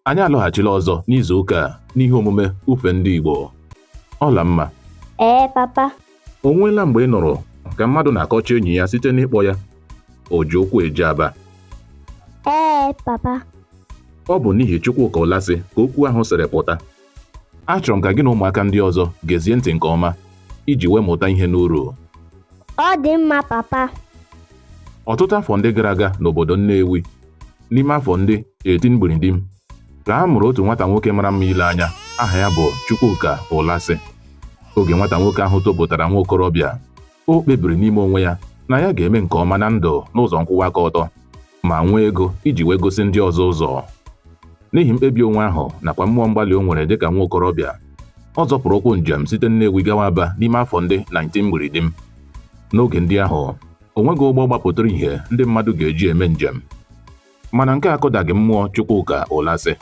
Anyị alọghachila ọzọ n'izu ụka a n'ihe omume Ufe Ndị Igbo. Ọlamma. Ee, papa. O nweela mgbe ị nụrụ ka mmadụ na-akọcha enyi ya site n'ịkpọ ya oji ụkwụ eje Aba? Ee, papa. Ọ bụ n'ihi Chukwuka Ụlasị ka okwu ahụ sịrị pụta. Achọrọ m ka gị na ụmụaka ndị ọzọ gezie ntị nke ọma iji wee mụta ihe n'uru. Ọ dị mma, papa. Ọtụtụ afọ ndị gara aga n'obodo Nnewi, n'ime afọ ndị 18 gbiridim, ka a mụrụ otu nwata nwoke mara mma ile anya aha ya bụ Chukwuka Ụlasị. Oge nwata nwoke ahụ topụtara nwa okorobịa, o kpebiri n'ime onwe ya na ya ga-eme nke ọma na ndụ n'ụzọ nkwụwa aka ọtọ ma nwee ego iji wee gosi ndị ọzọ ụzọ. N'ihi mkpebi onwe ahụ nakwa mmụọ mgbalị o nwere dịka nwa okorobịa, ọ zọpụrụ ụkwụ njem site Nnewi gawa Aba n'ime afọ ndị 19 gbiridim. N'oge ndị ahụ, o nweghị ụgbọ gbapụtara ìhè ndị mmadụ ga-eji eme njem. Mana nke a akụdaghị mmụọ Chukwuka Ụlasị.